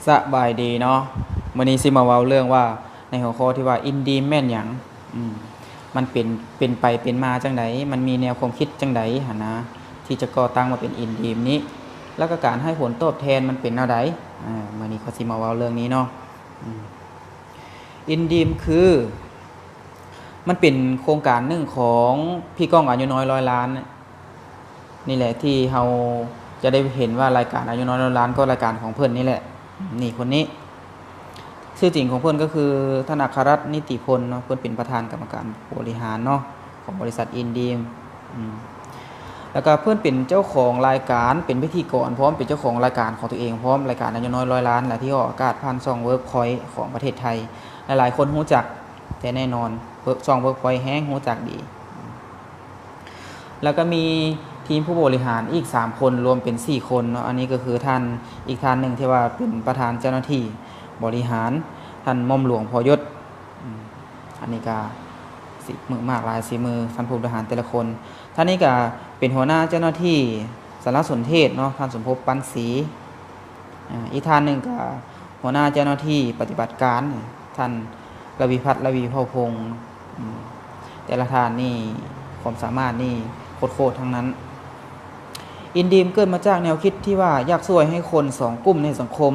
ສະບາຍດີເນາະ, ມື້ນີ້ຊິມາເວົ້າເລື່ອງວ່າ ໃນຫົວຂໍ້ທີ່ວ່າ ອິນດີມແມ່ນຫຍັງ? ອືມ ມັນເປັນ ເປັນໄປເປັນມາຈັ່ງໃດ? ມັນມີແນວຄວາມຄິດຈັ່ງໃດຫັ້ນນະ ທີ່ຈະກໍ່ຕັ້ງມາເປັນອິນດີມນີ້ ແລ້ວກໍການໃຫ້ຜົນຕອບແທນມັນເປັນແນວໃດ? ອາ ມື້ນີ້ຂ້ອຍຊິມາເວົ້າເລື່ອງນີ້ເນາະ. ອືມ ອິນດີມຄື ມັນເປັນໂຄງການໜຶ່ງຂອງພີ່ກ້ອງອາຍຸນ້ອຍຮ້ອຍລ້ານ ນີ້ແຫຼະ ທີ່ເຮົາຈະໄດ້ເຫັນວ່າລາຍການອາຍຸນ້ອຍຮ້ອຍລ້ານກໍລາຍການຂອງເພິ່ນນີ້ແຫຼະ. ນີ້ຄົນນີ້ ຊື່ຈິງຂອງເພິ່ນກໍຄືທ່ານ ອັກຄະລັດ ນິຕິພົນເນາະ, ເພິ່ນເປັນປະທານກຳມະການບໍລິຫານເນາະ ຂອງບໍລິສັດອິນດີມ. ອືມ ແລ້ວກໍເພິ່ນເປັນເຈົ້າຂອງລາຍການ ເປັນພິທີກອນພ້ອມ ເປັນເຈົ້າຂອງລາຍການຂອງຕົວເອງພ້ອມ ລາຍການອາຍຸນ້ອຍຮ້ອຍລ້ານ ແລະ ທີ່ອອກອາກາດຜ່ານຊ່ອງ Workpoint ຂອງປະເທດໄທ. ຫຼາຍໆຄົນຮູ້ຈັກແທ້ແນ່ນອນ, ເວີກ ຊ່ອງ Workpoint ແຮງຮູ້ຈັກດີ. ແລ້ວກໍມີທີມຜູ້ບໍລິຫານອີກສາມຄົນ ລວມເປັນສີ່ຄົນເນາະ. ອັນນີ້ກໍຄືທ່ານ ອີກທ່ານໜຶ່ງທີ່ວ່າເປັນປະທານເຈົ້າໜ້າທີ່ບໍລິຫານ ທ່ານໝ່ອມຫຼວງ ພໍຍົດ. ອືມ ອັນນີ້ກໍສີມື ຫຼາກຫຼາຍສີມື ທ່ານຜູ້ບໍລິຫານແຕ່ລະຄົນ. ທ່ານນີ້ກໍເປັນຫົວໜ້າເຈົ້າໜ້າທີ່ສາລະສົນເທດເນາະ ທ່ານ ສົມພົບ ປັນສີ. ອາ ອີກທ່ານໜຶ່ງກໍຫົວໜ້າເຈົ້າໜ້າທີ່ປະຕິບັດການ ທ່ານ ລະວີພັດ ລະວີເຜົ່າພົງ. ອືມ ແຕ່ລະທ່ານນີ້ຄວາມສາມາດນີ້ໂຄດໆທັງນັ້ນ. ອິນດີມເກີດມາຈາກແນວຄິດທີ່ວ່າຢາກຊ່ວຍໃຫ້ຄົນສອງກຸ່ມໃນສັງຄົມ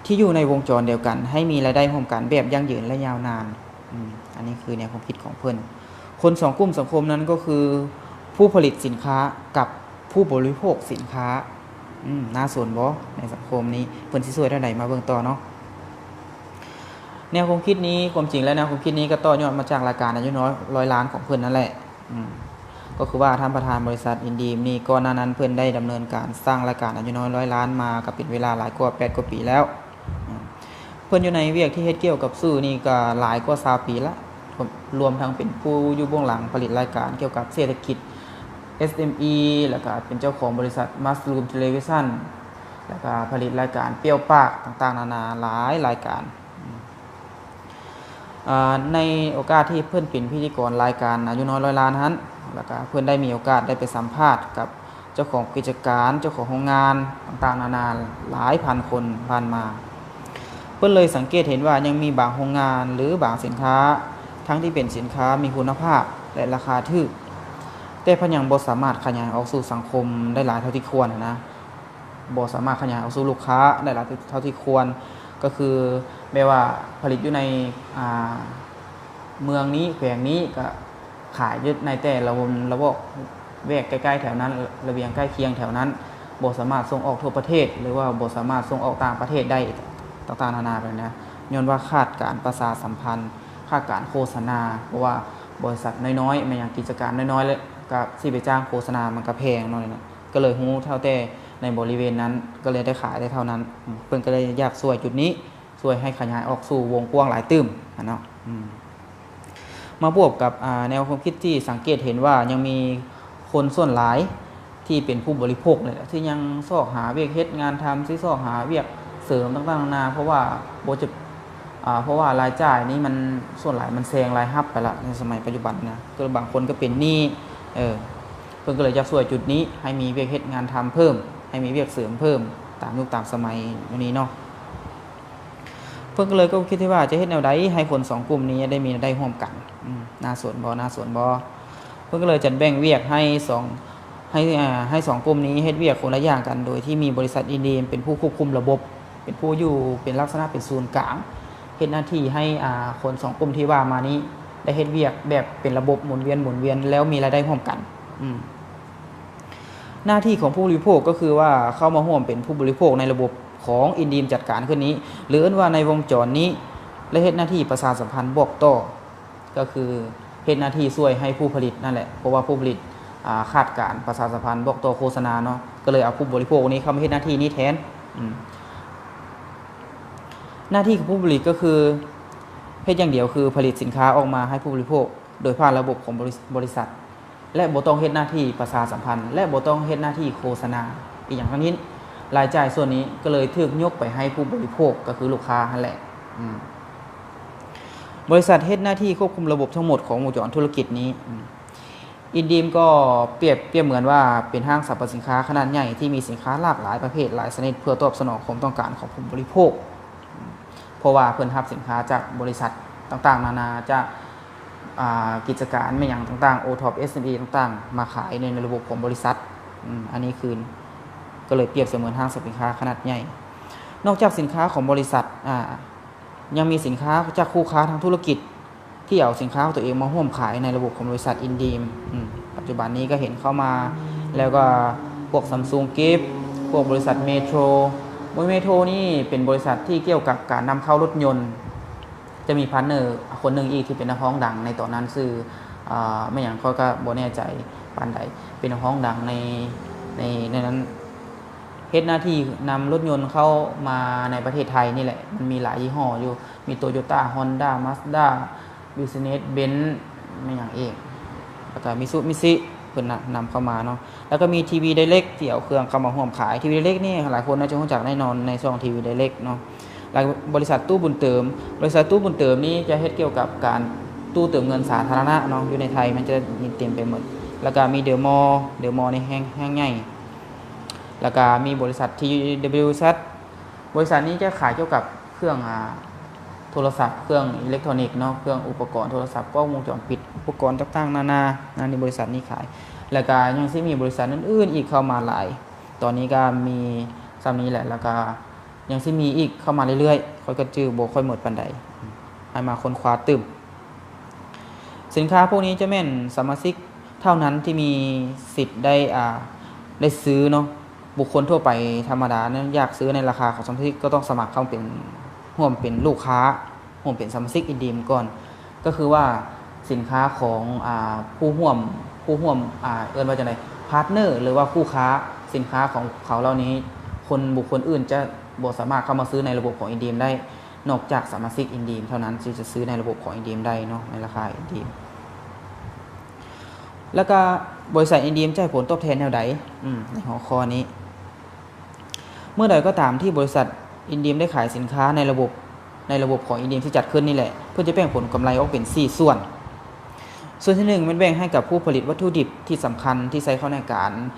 ທີ່ຢູ່ໃນວົງຈອນດຽວກັນ ໃຫ້ມີລາຍໄດ້ຮ່ວມກັນແບບຢັ້ງຢືນ ແລະ ຍາວນານ. ອືມ ອັນນີ້ຄືແນວຄວາມຄິດຂອງເພິ່ນ. ຄົນສອງກຸ່ມສັງຄົມນັ້ນກໍຄື ຜູ້ຜະລິດສິນຄ້າກັບຜູ້ບໍລິໂພກສິນຄ້າ. ອືມ ໜ້າສົນບໍ່? ໃນສັງຄົມນີ້ເພິ່ນຊິຊ່ວຍແນວໃດ? ມາເບິ່ງຕໍ່ເນາະ. ແນວຄວາມຄິດນີ້ ຄວາມຈິງແລ້ວແນວຄວາມຄິດນີ້ກໍຕໍ່ຍອດມາຈາກລາຍການອາຍຸນ້ອຍຮ້ອຍລ້ານຂອງເພິ່ນນັ້ນແຫຼະ. ອືມ ກໍຄືວ່າທ່ານປະທານບໍລິສັດອິນດີມນີ້ ກ່ອນໜ້ານັ້ນເພິ່ນໄດ້ດຳເນີນການສ້າງລາຍການອາຍຸນ້ອຍຮ້ອຍລ້ານມາກໍເປັນເວລາຫຼາຍກວ່າແປດກວ່າປີແລ້ວ. ອືມ ເພິ່ນຢູ່ໃນວຽກທີ່ເຮັດກ່ຽວກັບສື່ນີ້ກໍຫຼາຍກວ່າຊາວປີລະ ລວມ ລວມທັງເປັນຜູ້ຢູ່ເບື້ອງຫຼັງຜະລິດລາຍການກ່ຽວກັບເສດຖະກິດ ເອສເອັມອີ ແລ້ວກໍເປັນເຈົ້າຂອງບໍລິສັດ Mushroom Television ແລ້ວກໍຜະລິດລາຍການປ່ຽວປາກຕ່າງໆນານາຫຼາຍລາຍການ. ອາ ໃນໂອກາດທີ່ເພິ່ນເປັນພິທີກອນລາຍການອາຍຸນ້ອຍຮ້ອຍລ້ານຫັ້ນ ແລ້ວກໍເພິ່ນໄດ້ມີໂອກາດໄດ້ໄປສຳພາດກັບເຈົ້າຂອງກິດຈະການ ເຈົ້າຂອງໂຮງງານຕ່າງໆນານາຫຼາຍພັນຄົນຜ່ານມາ. ເພິ່ນເລີຍສັງເກດເຫັນວ່າຍັງມີບາງໂຮງງານ ຫຼື ບາງສິນຄ້າ ທັງທີ່ເປັນສິນຄ້າມີຄຸນນະພາບ ແລະ ລາຄາຖືກ ແຕ່ເພິ່ນຍັງບໍ່ສາມາດຂະຫຍາຍອອກສູ່ສັງຄົມໄດ້ຫຼາຍເທົ່າທີ່ຄວນນະ. ບໍ່ສາມາດຂະຫຍາຍອອກສູ່ລູກຄ້າໄດ້ຫຼາຍເທົ່າທີ່ຄວນ ກໍຄືແບບວ່າຜະລິດຢູ່ໃນ ອ່າ ເມືອງນີ້ ແຂວງນີ້ ກໍຂາຍຢູ່ໃນແຕ່ລະວົງລະວອກແວກໃກ້ໆແຖວນັ້ນ ລະແວງໃກ້ຄຽງແຖວນັ້ນ ບໍ່ສາມາດສົ່ງອອກທົ່ວປະເທດ ຫຼືວ່າບໍ່ສາມາດສົ່ງອອກຕ່າງປະເທດໄດ້ ຕ່າງໆນານາໄປນະ ຍ້ອນວ່າຂາດການປະຊາສຳພັນ ຂາດການໂຄສະນາ ເພາະວ່າບໍລິສັດນ້ອຍໆ ແມ່ນຫຍັງ ກິດຈະການນ້ອຍໆ ແລ້ວກໍຊິໄປຈ້າງໂຄສະນາມັນກໍແພງເນາະ ກໍເລີຍຮູ້ເທົ່າແຕ່ໃນບໍລິເວນນັ້ນ ກໍເລີຍໄດ້ຂາຍໄດ້ເທົ່ານັ້ນ. ເພິ່ນກໍເລີຍຢາກຊ່ວຍຈຸດນີ້ ຊ່ວຍໃຫ້ຂະຫຍາຍອອກສູ່ວົງກວ້າງຫຼາຍຕື່ມຫັ້ນເນາະ. ອືມ ມາບວກກັບ ອາ ແນວຄວາມຄິດທີ່ສັງເກດເຫັນວ່າຍັງມີຄົນສ່ວນຫຼາຍທີ່ເປັນຜູ້ບໍລິໂພກນີ້ແຫຼະ ທີ່ຍັງຊອກຫາວຽກເຮັດງານທຳ ຊິຊອກຫາວຽກເສີມຕ່າງໆນານາ ເພາະວ່າບໍ່ຈະ ອາ ເພາະວ່າລາຍຈ່າຍນີ້ມັນສ່ວນຫຼາຍມັນແຊງລາຍຮັບໄປລະ ໃນສະໄໝປັດຈຸບັນນະ ຄືບາງຄົນກໍເປັນໜີ້ ເອີ ເພິ່ນກໍເລີຍຢາກຊ່ວຍຈຸດນີ້ ໃຫ້ມີວຽກເຮັດງານທຳເພີ່ມ ໃຫ້ມີວຽກເສີມເພີ່ມຕາມຍຸກຕາມສະໄໝແນວນີ້ເນາະ. ເພິ່ນກໍເລີຍກໍຄິດທີ່ວ່າຈະເຮັດແນວໃດໃຫ້ຄົນສອງກຸ່ມນີ້ໄດ້ມີລາຍໄດ້ຮ່ວມກັນ. ອືມ ໜ້າສົນບໍ່? ໜ້າສົນບໍ່? ເພິ່ນກໍເລີຍຈັດແບ່ງວຽກໃຫ້ສອງ ໃຫ້ ອາ ໃຫ້ສອງກຸ່ມນີ້ເຮັດວຽກຄົນລະຢ່າງກັນ ໂດຍທີ່ມີບໍລິສັດອິນດີມເປັນຜູ້ຄວບຄຸມລະບົບ ເປັນຜູ້ຢູ່ ເປັນລັກສະນະເປັນສູນກາງ ເຮັດໜ້າທີ່ໃຫ້ ອາ ຄົນສອງກຸ່ມທີ່ວ່າມານີ້ໄດ້ເຮັດວຽກແບບເປັນລະບົບໝູນວຽນ ໝູນວຽນ ແລ້ວມີລາຍໄດ້ຮ່ວມກັນ. ອືມ ໜ້າທີ່ຂອງຜູ້ບໍລິໂພກກໍຄືວ່າເຂົ້າມາຮ່ວມເປັນຜູ້ບໍລິໂພກໃນລະບົບຂອງອິນດີມຈັດການຂຶ້ນນີ້ ຫຼື ເອີ້ນວ່າໃນວົງຈອນນີ້ ແລະ ເຮັດໜ້າທີ່ປະຊາສຳພັນບອກຕໍ່ ກໍຄືເຮັດໜ້າທີ່ຊ່ວຍໃຫ້ຜູ້ຜະລິດນັ້ນແຫຼະ ເພາະວ່າຜູ້ຜະລິດ ອາ ຂາດການປະຊາສຳພັນບອກຕໍ່ໂຄສະນາເນາະ ກໍເລີຍເອົາຜູ້ບໍລິໂພກນີ້ເຂົ້າມາເຮັດໜ້າທີ່ນີ້ແທນ. ອືມ ໜ້າທີ່ຂອງຜູ້ຜະລິດກໍຄືເຮັດຢ່າງດຽວ ຄືຜະລິດສິນຄ້າອອກມາໃຫ້ຜູ້ບໍລິໂພກ ໂດຍຜ່ານລະບົບຂອງບໍລິ ບໍລິສັດ ແລະ ບໍ່ຕ້ອງເຮັດໜ້າທີ່ປະຊາສຳພັນ ແລະ ບໍ່ຕ້ອງເຮັດໜ້າທີ່ໂຄສະນາອີ່ຫຍັງທັງສິ້ນ. ລາຍຈ່າຍສ່ວນນີ້ກໍເລີຍຖືກຍົກໄປໃຫ້ຜູ້ບໍລິໂພກ ກໍຄືລູກຄ້າຫັ້ນແຫຼະ. ອືມ ບໍລິສັດເຮັດໜ້າທີ່ຄວບຄຸມລະບົບທັງໝົດຂອງວົງຈອນທຸລະກິດນີ້. ອືມ ອິນດີມກໍປຽບ ປຽບເໝືອນວ່າເປັນຫ້າງສັບພະສິນຄ້າຂະໜາດໃຫຍ່ທີ່ມີສິນຄ້າຫຼາກຫຼາຍປະເພດ ຫຼາຍຊະນິດ ເພື່ອຕອບສະໜອງຄວາມຕ້ອງການຂອງຜູ້ບໍລິໂພກ. ເພາະວ່າເພິ່ນຮັບສິນຄ້າຈາກບໍລິສັດຕ່າງໆນານາ ຈາກ ອ່າ ກິດຈະການແມ່ນຫຍັງຕ່າງໆ ໂອທັອບ ເອສເອັມອີ ຕ່າງໆ ມາຂາຍໃນ ໃນລະບົບຂອງບໍລິສັດ. ອືມ ອັນນີ້ຄື ກໍເລີຍປຽບສະເໝືອນຫ້າງສັບສິນຄ້າຂະໜາດໃຫຍ່. ນອກຈາກສິນຄ້າຂອງບໍລິສັດ ອ່າ ຍັງມີສິນຄ້າຈາກຄູ່ຄ້າທາງທຸລະກິດ ທີ່ເອົາສິນຄ້າຂອງຕົວເອງມາຮ່ວມຂາຍໃນລະບົບຂອງບໍລິສັດອິນດີມ. ອືມ ປັດຈຸບັນນີ້ກໍເຫັນເຂົ້າມາ ແລ້ວກໍພວກ Samsung Gift ພວກບໍລິສັດ Metro. ບໍລິສັດ Metro ນີ້ເປັນບໍລິສັດທີ່ກ່ຽວກັບການນຳເຂົ້າລົດຍົນ. ຈະມີພາດເນີຄົນໜຶ່ງອີກທີ່ເປັນນັກຮ້ອງດັງໃນຕອນນັ້ນ ຊື່ ອາ ແມ່ນຫຍັງ ຂ້ອຍກໍບໍ່ແນ່ໃຈປານໃດ ເປັນນັກຮ້ອງດັງໃນ ໃນ ໃນນັ້ນ ເຮັດໜ້າທີ່ນຳລົດຍົນເຂົ້າມາໃນປະເທດໄທນີ້ແຫຼະ. ມັນມີຫຼາຍຍີ່ຫໍ້ຢູ່ ມີ Toyota Honda Mazda Mercedes Benz ແມ່ນຫຍັງອີກ ແລ້ວກໍ Mitsubishi ເພິ່ນນະ ນຳເຂົ້າມາເນາະ. ແລ້ວກໍມີ ທີວີ Direct ທີ່ເອົາເຄື່ອງເຂົ້າມາຮ່ວມຂາຍ. ທີວີ Direct ນີ້ຫຼາຍຄົນໜ້າຈະຮູ້ຈັກແນ່ນອນໃນຊ່ອງ ທີວີ Direct ເນາະ. ແລ້ວບໍລິສັດຕູ້ບຸນເຕີມ ບໍລິສັດຕູ້ບຸນເຕີມນີ້ຈະເຮັດກ່ຽວກັບການຕູ້ເຕີມເງິນສາທາລະນະເນາະ. ຢູ່ໃນໄທມັນຈະມີເຕັມໄປໝົດ. ແລ້ວກໍມີ The Mall The Mall ນີ້ແຮງ ແຮງໃຫຍ່. ແລ້ວກໍມີບໍລິສັດ ທີດັບເບິນຢູແຊັດ ບໍລິສັດນີ້ຈະຂາຍກ່ຽວກັບເຄື່ອງ ອາ ໂທລະສັບ ເຄື່ອງອີເລັກໂທຣນິກເນາະ ເຄື່ອງອຸປະກອນໂທລະສັບ ກ້ອງວົງຈອນປິດ ອຸປະກອນຕ່າງໆນານາ ອັນນີ້ບໍລິສັດນີ້ຂາຍ. ແລ້ວກໍຍັງຊິມີບໍລິສັດອື່ນໆອີກເຂົ້າມາຫຼາຍ. ຕອນນີ້ກໍມີສ່ຳນີ້ແຫຼະ ແລ້ວກໍຍັງຊິມີອີກເຂົ້າມາເລື້ອຍໆ ຂ້ອຍກໍຈື່ບໍ່ຄ່ອຍໝົດປານໃດ ໃຫ້ມາຄົ້ນຄວ້າຕື່ມ. ສິນຄ້າພວກນີ້ຈະແມ່ນສະມາຊິກເທົ່ານັ້ນທີ່ມີສິດໄດ້ ອາ ໄດ້ຊື້ເນາະ. ບຸກຄົນທົ່ວໄປທຳມະດານັ້ນ ຢາກຊື້ໃນລາຄາຂອງສະມາຊິກ ກໍຕ້ອງສະໝັກເຂົ້າເປັນ ຮ່ວມເປັນລູກຄ້າ ຮ່ວມເປັນສະມາຊິກອິນດີມກ່ອນ. ກໍຄືວ່າສິນຄ້າຂອງ ອາ ຜູ້ຮ່ວມ ຜູ້ຮ່ວມ ອາ ເອີ້ນວ່າຈັ່ງໃດ ພາດເນີ ຫຼືວ່າຄູ່ຄ້າ ສິນຄ້າຂອງເຂົາເຫຼົ່ານີ້ ຄົນ ບຸກຄົນອື່ນຈະບໍ່ສາມາດເຂົ້າມາຊື້ໃນລະບົບຂອງອິນດີມໄດ້ ນອກຈາກສະມາຊິກອິນດີມເທົ່ານັ້ນ ຈຶ່ງຈະຊື້ໃນລະບົບຂອງອິນດີມໄດ້ເນາະ ໃນລາຄາອິນດີມ. ແລ້ວກໍບໍລິສັດອິນດີມຈະໃຫ້ຜົນຕອບແທນແນວໃດ ອືມ ໃນຫົວຂໍ້ນີ້? ເມື່ອໃດກໍຕາມທີ່ບໍລິສັດອິນດີມໄດ້ຂາຍສິນຄ້າໃນລະບົບ ໃນລະບົບຂອງອິນດີມທີ່ຈັດຂຶ້ນນີ້ແຫຼະ ເພິ່ນຈະແບ່ງຜົນກຳໄລອອກເປັນສີ່ສ່ວນ. ສ່ວນທີໜຶ່ງແມ່ນແບ່ງໃຫ້ກັບຜູ້ຜະລິດວັດຖຸດິບທີ່ສຳຄັນທີ່ໃຊ້ເຂົ້າໃນການ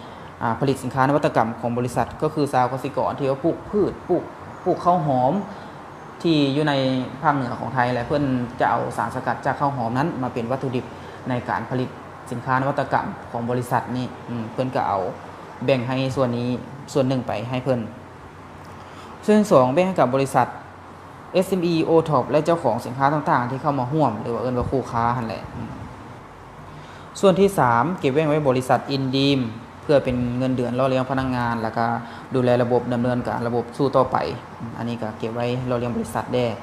ອາ ຜະລິດສິນຄ້ານະວັດຕະກຳຂອງບໍລິສັດ ກໍຄືຊາວກະສິກອນທີ່ວ່າປູກພືດ ປູກ ປູກເຂົ້າຫອມ ທີ່ຢູ່ໃນພາກເໜືອຂອງໄທ ແລະ ເພິ່ນຈະເອົາສານສະກັດຈາກເຂົ້າຫອມນັ້ນມາເປັນວັດຖຸດິບໃນການຜະລິດສິນຄ້ານະວັດຕະກຳຂອງບໍລິສັດນີ້. ອືມ ເພິ່ນກໍເອົາແບ່ງໃຫ້ສ່ວນນີ້ ສ່ວນໜຶ່ງໄປໃຫ້ເພິ່ນ. ສ່ວນທີສອງ ແບ່ງໃຫ້ກັບບໍລິສັດ ເອສເອັມອີ ໂອທັອບ ແລະ ເຈົ້າຂອງສິນຄ້າຕ່າງໆທີ່ເຂົ້າມາຮ່ວມ ຫຼືວ່າເອີ້ນວ່າຄູ່ຄ້າຫັ້ນແຫຼະ. ອືມ ສ່ວນທີສາມ ເກັບແບ່ງໄວ້ບໍລິສັດອິນດີມ ເພື່ອເປັນເງິນເດືອນຫຼໍ່ລ້ຽງພະນັກງານ ແລ້ວກະດູແລລະບົບດຳເນີນການລະບົບສູ້ຕໍ່ໄປ. ອັນນີ້ກະເກັບໄວ້ຫຼໍ່ລ້ຽງບໍລິສັດແດ່.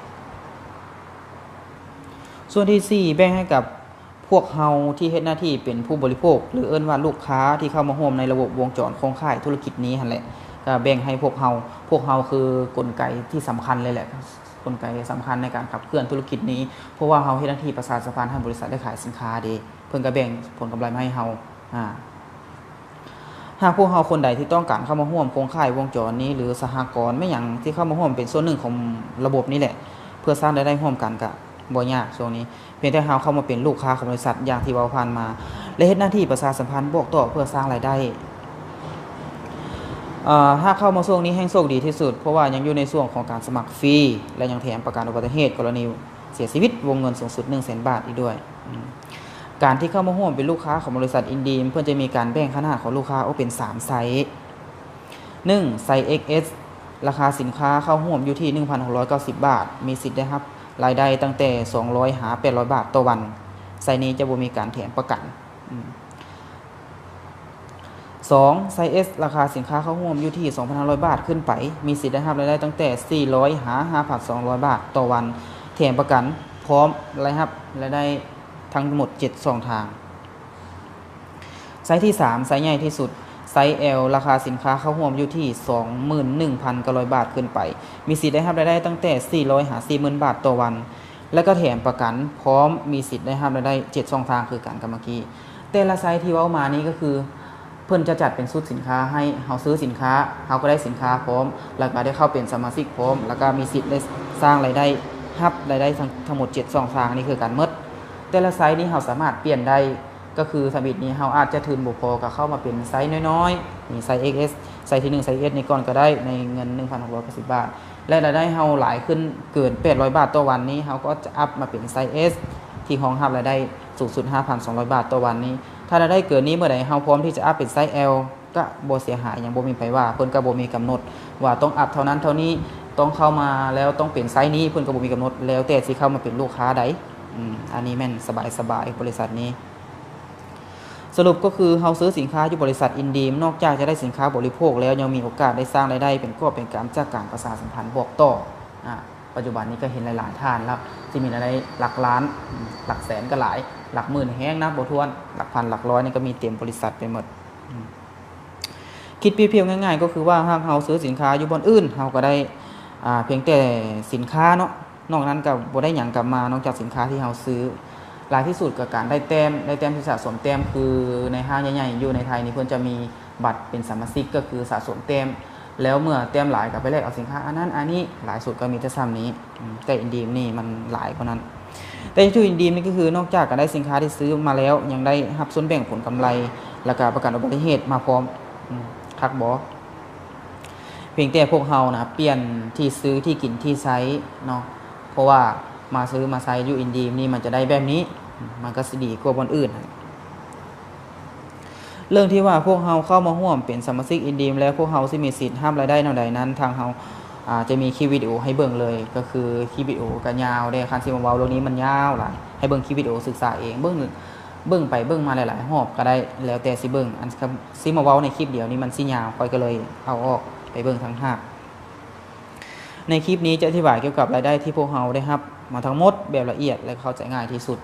ສ່ວນທີສີ່ ແບ່ງໃຫ້ກັບພວກເຮົາທີ່ເຮັດໜ້າທີ່ເປັນຜູ້ບໍລິໂພກ ຫຼື ເອີ້ນວ່າລູກຄ້າທີ່ເຂົ້າມາຮ່ວມໃນລະບົບວົງຈອນໂຄງຂ່າຍທຸລະກິດນີ້ຫັ້ນແຫຼະ. ກະແບ່ງໃຫ້ພວກເຮົາ ພວກເຮົາຄືກົນໄກທີ່ສຳຄັນເລີຍແຫຼະ ກົນໄກສຳຄັນໃນການຂັບເຄື່ອນທຸລະກິດນີ້ ເພາະວ່າເຮົາເຮັດໜ້າທີ່ປະຊາສຳພັນໃຫ້ບໍລິສັດໄດ້ຂາຍສິນຄ້າເດ. ເພິ່ນກໍແບ່ງຜົນກຳໄລມາໃຫ້ເຮົາ. ອາ ຫາກພວກເຮົາຄົນໃດທີ່ຕ້ອງການເຂົ້າມາຮ່ວມໂຄງຂ່າຍວົງຈອນນີ້ ຫຼື ສະຫະກອນແມ່ນຫຍັງທີ່ເຂົ້າມາຮ່ວມເປັນສ່ວນໜຶ່ງຂອງລະບົບນີ້ແຫຼະ ເພື່ອສ້າງລາຍໄດ້ຮ່ວມກັນ ກະບໍ່ຍາກຊ່ວງນີ້ ພຽງແຕ່ເຮົາເຂົ້າມາເປັນລູກຄ້າຂອງບໍລິສັດຢ່າງທີ່ເວົ້າຜ່ານມາ ແລະ ເຮັດໜ້າທີ່ປະຊາສຳພັນບອກຕໍ່ເພື່ອສ້າງລາຍໄດ້. ເອີ ຫາກເຂົ້າມາຊ່ວງນີ້ແຮ່ງໂຊກດີທີ່ສຸດ ເພາະວ່າຍັງຢູ່ໃນຊ່ວງຂອງການສະໝັກຟຣີ ແລະ ຍັງແຖມປະກັນອຸບັດຕິເຫດກໍລະນີເສຍຊີວິດ ວົງເງິນສູງສຸດໜຶ່ງແສນບາດອີກດ້ວຍ. ອືມ ການທີ່ເຂົ້າມາຮ່ວມເປັນລູກຄ້າຂອງບໍລິສັດອິນດີມ ເພິ່ນຈະມີການແບ່ງຂະໜາດຂອງລູກຄ້າອອກເປັນສາມໄຊ. ໜຶ່ງ ໄຊ ເອັກເອສ ລາຄາສິນຄ້າເຂົ້າຮ່ວມຢູ່ທີ່ໜຶ່ງພັນຫົກຮ້ອຍເກົ້າສິບບາດ ມີສິດໄດ້ຮັບລາຍໄດ້ຕັ້ງແຕ່ສອງຮ້ອຍຫາແປດຮ້ອຍບາດຕໍ່ວັນ. ໄຊນີ້ຈະບໍ່ມີການແຖມປະກັນ. ອືມ ສອງ ໄຊ ເອສ ລາຄາສິນຄ້າເຂົ້າຮ່ວມຢູ່ທີ່ສອງພັນຫ້າຮ້ອຍບາດຂຶ້ນໄປ ມີສິດໄດ້ຮັບລາຍໄດ້ຕັ້ງແຕ່ສີ່ຮ້ອຍຫາຫ້າພັນສອງຮ້ອຍບາດຕໍ່ວັນ ແຖມປະກັນ ພ້ອມລາຍຮັບລາຍໄດ້ທັງໝົດເຈັດຊ່ອງທາງ. ໄຊທີສາມ ໄຊໃຫຍ່ທີ່ສຸດ ໄຊ ແອລ ລາຄາສິນຄ້າເຂົ້າຮ່ວມຢູ່ທີ່ສອງໝື່ນໜຶ່ງພັນເກົ້າຮ້ອຍບາດຂຶ້ນໄປ ມີສິດໄດ້ຮັບລາຍໄດ້ຕັ້ງແຕ່ສີ່ຮ້ອຍຫາສີ່ໝື່ນບາດຕໍ່ວັນ ແລະ ກໍແຖມປະກັນ ພ້ອມມີສິດໄດ້ຮັບລາຍໄດ້ເຈັດຊ່ອງທາງຄືກັນກັບເມື່ອກີ້. ແຕ່ລະໄຊທີ່ເວົ້າມານີ້ກໍຄື ເພິ່ນຈະຈັດເປັນຊຸດສິນຄ້າໃຫ້ ເຮົາຊື້ສິນຄ້າ ເຮົາກໍໄດ້ສິນຄ້າພ້ອມ ແລ້ວກໍໄດ້ເຂົ້າເປັນສະມາຊິກພ້ອມ ແລ້ວກໍມີສິດໄດ້ສ້າງລາຍໄດ້ ຮັບລາຍໄດ້ທັງ ທັງໝົດເຈັດຊ່ອງທາງນີ້ຄືກັນໝົດ. ແຕ່ລະໄຊນີ້ເຮົາສາມາດປ່ຽນໄດ້ ກໍຄືທຳອິດນີ້ເຮົາອາດຈະທຶນບໍ່ພໍ ກໍເຂົ້າມາເປັນໄຊນ້ອຍໆ ນີ້ ໄຊ ເອັກເອສ ໄຊທີ່ໜຶ່ງ ໄຊເອສນີ້ກ່ອນກໍໄດ້ ໃນເງິນໜຶ່ງພັນຫົກຮ້ອຍເກົ້າສິບບາດ ແລະ ລາຍໄດ້ເຮົາຫຼາຍຂຶ້ນເກີນແປດຮ້ອຍບາດຕໍ່ວັນນີ້ ເຮົາກໍຈະອັບມາເປັນໄຊເອສ ທີ່ຮອງຮັບລາຍໄດ້ສູງສຸດຫ້າພັນສອງຮ້ອຍບາດຕໍ່ວັນນີ້. ຖ້າລາຍໄດ້ເກີນນີ້ເມື່ອໃດ ເຮົາພ້ອມທີ່ຈະອັບເປັນໄຊແອລ ກໍບໍ່ເສຍຫາຍຫຍັງ ບໍ່ມີໃຜວ່າ ເພິ່ນກໍບໍ່ມີກຳນົດວ່າຕ້ອງອັບເທົ່ານັ້ນເທົ່ານີ້ ຕ້ອງເຂົ້າມາແລ້ວຕ້ອງເປັນໄຊນີ້ ເພິ່ນກໍບໍ່ມີກຳນົດ ແລ້ວແຕ່ຊິເຂົ້າມາເປັນລູກຄ້າໃດ. ອືມ ອັນນີ້ແມ່ນສະບາຍໆ ບໍລິສັດນີ້. ສະຫຼຸບກໍຄືເຮົາຊື້ສິນຄ້າຢູ່ບໍລິສັດອິນດີມ ນອກຈາກຈະໄດ້ສິນຄ້າບໍລິໂພກແລ້ວ ຍັງມີໂອກາດໄດ້ສ້າງລາຍໄດ້ເປັນກອບເປັນກຳຈາກການປະຊາສຳພັນບອກຕໍ່. ອາ ປັດຈຸບັນນີ້ກໍເຫັນຫຼາຍໆທ່ານແລ້ວ ທີ່ມີລາຍໄດ້ຫຼັກລ້ານ ຫຼັກແສນກໍຫຼາຍ ຫຼັກໝື່ນແຮງນັບບໍ່ຖ້ວນ ຫຼັກພັນ ຫຼັກຮ້ອຍນີ້ກໍມີເຕັມບໍລິສັດໄປໝົດ. ອືມ ຄິດປຽບທຽບງ່າຍໆ ກໍຄືວ່າຫາກເຮົາຊື້ສິນຄ້າຢູ່ບ່ອນອື່ນ ເຮົາກໍໄດ້ ອາ ພຽງແຕ່ສິນຄ້າເນາະ ນອກນັ້ນກໍບໍ່ໄດ້ຫຍັງກັບມາ ນອກຈາກສິນຄ້າທີ່ເຮົາຊື້. ຫຼາຍທີ່ສຸດກໍການໄດ້ແຕ້ມ ໄດ້ແຕ້ມທີ່ສະສົມແຕ້ມ ຄືໃນຫ້າງໃຫຍ່ໆຢູ່ໃນໄທນີ້ ເພິ່ນຈະມີບັດເປັນສະມາຊິກ ກໍຄືສະສົມແຕ້ມ ແລ້ວເມື່ອແຕ້ມຫຼາຍກໍໄປແລກເອົາສິນຄ້າອັນນັ້ນອັນນີ້ ຫຼາຍສຸດກໍມີແຕ່ສ່ຳນີ້. ອືມ ແຕ່ອິນດີມນີ້ມັນຫຼາຍກວ່ານັ້ນ. ແຕ່ຢູ່ອິນດີມນີ້ກໍຄືນອກຈາກການໄດ້ສິນຄ້າທີ່ຊື້ມາແລ້ວ ຍັງໄດ້ຮັບສ່ວນແບ່ງຜົນກຳໄລ ແລ້ວກໍປະກັນອຸບັດຕິເຫດມາພ້ອມ. ອືມ ຄັກບໍ່? ພຽງແຕ່ພວກເຮົານະ ປ່ຽນທີ່ຊື້ ທີ່ກິນ ທີ່ໃຊ້ເນາະ ເພາະວ່າມາຊື້ມາໃຊ້ຢູ່ອິນດີມນີ້ ມັນຈະໄດ້ແບບນີ້ ມັນກໍຊິດີກວ່າບ່ອນອື່ນ. ເລື່ອງທີ່ວ່າພວກເຮົາເຂົ້າມາຮ່ວມເປັນສະມາຊິກອິນດີມແລ້ວ ພວກເຮົາຊິມີສິດຮັບລາຍໄດ້ແນວໃດນັ້ນ ທາງເຮົາ ອາ ຈະມີຄລິບວິດີໂອໃຫ້ເບິ່ງເລີຍ ກໍຄືຄລິບວິດີໂອກໍຍາວເດ້ ຄັນຊິມາເວົ້າເລື່ອງນີ້ມັນຍາວຫຼາຍ ໃຫ້ເບິ່ງຄລິບວິດີໂອສຶກສາເອງ ເບິ່ງ ເບິ່ງໄປເບິ່ງມາຫຼາຍໆຮອບກໍໄດ້ ແລ້ວແຕ່ຊິເບິ່ງ ອັນ ຊິມາເວົ້າໃນຄລິບດຽວນີ້ມັນຊິຍາວ ຂ້ອຍກໍເລີຍເອົາອອກໄປເບິ່ງຕ່າງຫາກ. ໃນຄລິບນີ້ຈະອະທິບາຍກ່ຽວກັບລາຍໄດ້ທີ່ພວກເຮົາໄດ້ຮັບມາທັງໝົດແບບລະອຽດ ແລະ ເຂົ້າໃຈງ່າຍທີ່ສຸດ,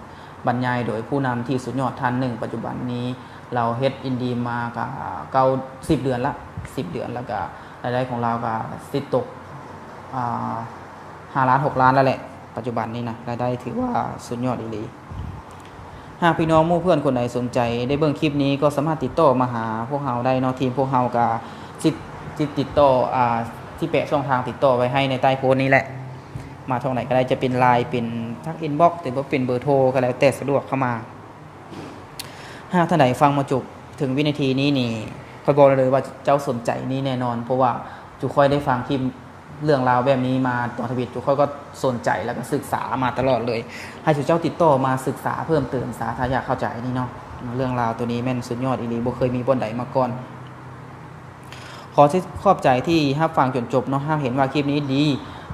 ບັນຍາຍໂດຍຜູ້ນຳທີ່ສຸດຍອດທ່ານໜຶ່ງ. ປັດຈຸບັນນີ້ລາວເຮັດອິນດີມມາກະເກົ້າ ສິບເດືອນລະ, ສິບເດືອນ ແລ້ວກະລາຍໄດ້ຂອງລາວກະຊິຕົກ ອາ ຫ້າລ້ານ ຫົກລ້ານແລ້ວແຫຼະ. ປັດຈຸບັນນີ້ນະ ລາຍໄດ້ຖືວ່າສຸດຍອດອີ່ຫຼີ. ຫາກພີ່ນ້ອງໝູ່ເພື່ອນຄົນໃດສົນໃຈໄດ້ເບິ່ງຄລິບນີ້ ກໍສາມາດຕິດຕໍ່ມາຫາພວກເຮົາໄດ້ເນາະ. ທີມພວກເຮົາກະຊິ ຊິຕິດຕໍ່ ອາ ຊິແປະຊ່ອງທາງຕິດຕໍ່ໄວ້ໃຫ້ໃນໃຕ້ໂພສນີ້ແຫຼະ. ມາທາງໃດກໍໄດ້ ຈະເປັນ LINE ເປັນທັກ inbox ຫຼືວ່າເປັນເບີໂທກໍແລ້ວແຕ່ສະດວກເຂົ້າມາ. ຫາກທ່ານໃດຟັງມາຈົບເຖິງວິນາທີນີ້ນີ້ ຂ້ອຍບອກໄດ້ເລີຍວ່າເຈົ້າສົນໃຈນີ້ແນ່ນອນ ເພາະວ່າຈຸຂ້ອຍໄດ້ຟັງຄລິບ ເລື່ອງລາວແບບນີ້ມາຕອນທຳອິດ ທຸກຄົນກໍສົນໃຈ ແລ້ວກໍສຶກສາມາຕະຫຼອດເລີຍ. ໃຫ້ເຈົ້າຕິດຕໍ່ມາສຶກສາເພີ່ມເຕີມຊະ ຖ້າຢາກເຂົ້າໃຈນີ້ເນາະ. ເລື່ອງລາວໂຕນີ້ແມ່ນສຸດຍອດອີ່ຫຼີ ບໍ່ເຄີຍມີບ່ອນໃດມາກ່ອນ. ຂໍຂອບໃຈທີ່ຮັບຟັງຈົນຈົບເນາະ. ຫາກເຫັນວ່າຄລິບນີ້ດີ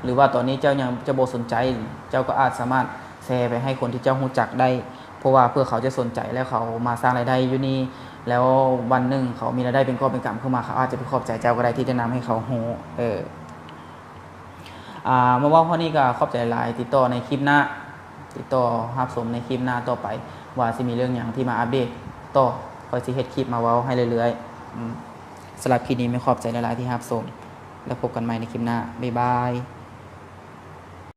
ຫຼືວ່າຕອນນີ້ເຈົ້າຍັງຈະບໍ່ສົນໃຈ ເຈົ້າກໍອາດສາມາດແຊໄປໃຫ້ຄົນທີ່ເຈົ້າຮູ້ຈັກໄດ້ ເພາະວ່າເພື່ອເຂົາຈະສົນໃຈ ແລ້ວເຂົາມາສ້າງລາຍໄດ້ຢູ່ນີ້ ແລ້ວວັນໜຶ່ງເຂົາມີລາຍໄດ້ເປັນກອບເປັນກຳຂຶ້ນມາ ເຂົາອາດຈະໄປຂອບໃຈເຈົ້າກໍໄດ້ ທີ່ຈະນຳໃຫ້ເຂົາຮູ້. ເອີ ອາ ມາເວົ້າຮອດນີ້ກໍຂອບໃຈຫຼາຍ. ຕິດຕໍ່ໃນຄລິບໜ້າ ຕິດຕໍ່ຮັບຊົມໃນຄລິບໜ້າຕໍ່ໄປ ວ່າຊິມີເລື່ອງຫຍັງທີ່ມາອັບເດດຕໍ່. ຂ້ອຍຊິເຮັດຄລິບມາເວົ້າໃຫ້ເລື້ອຍໆ. ອາ ສຳລັບຄລິບນີ້ ແມ່ນຂອບໃຈຫຼາຍໆທີ່ຮັບຊົມ ແລ້ວພົບກັນໃໝ່ໃນຄລິບໜ້າ. ບາຍບາຍ.